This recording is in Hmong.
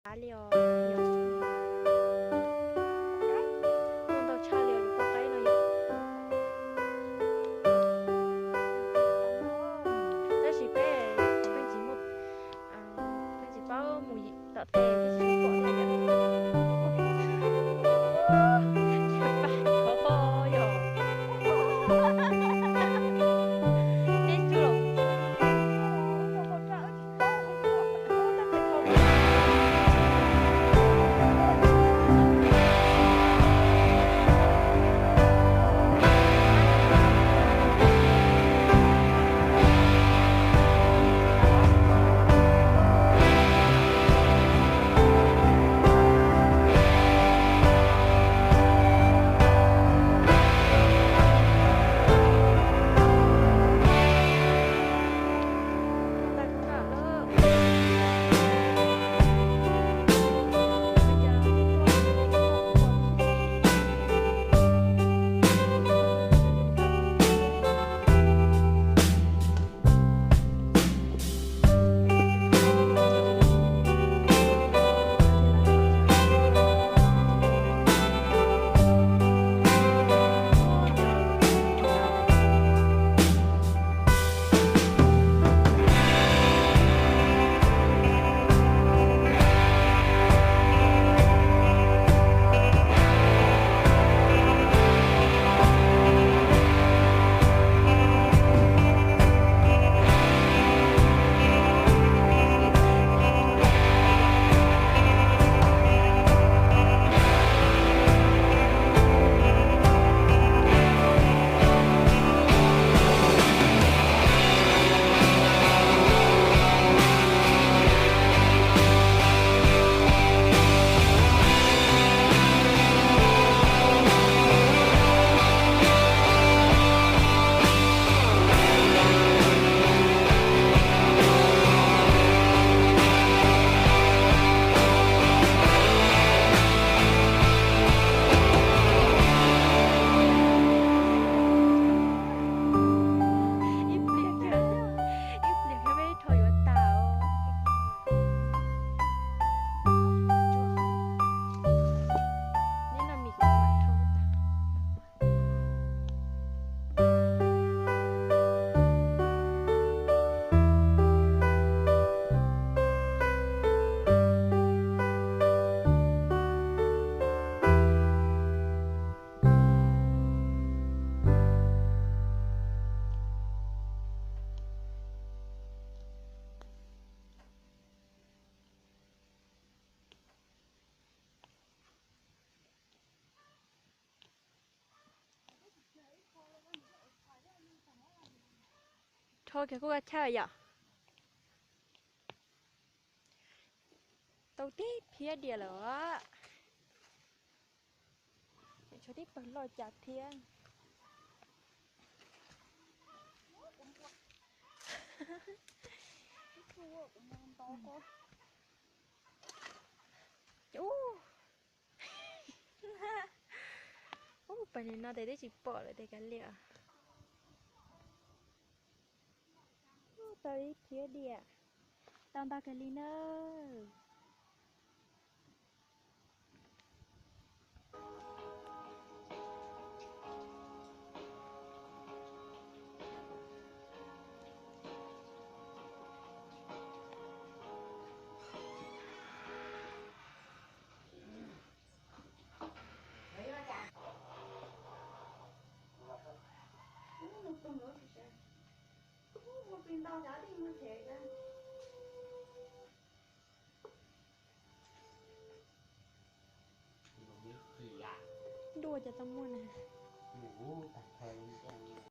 Qav li os. Muaj ntau tshaj li os, cov poj qaib no yom. Tab sis peb, peb tsis muaj, peb tsis paub mus tom tej, peb tsis pom tej yom. Yog. Ib pliag, ib pliag peb rho yuav tas os. Neb noj mis kuv mam rho tas. Rho kiag kuj ka chawj yom. Tau tib phiab diam lawm. Tshuav tib pawg loj cas thiab. Ub, ub, pawg nim no tes twb tsis pom lawm tes kav liam. Ub, tau ib phiab diam. Tau ntau kawg li na. Ntuj, cas tau muaj na.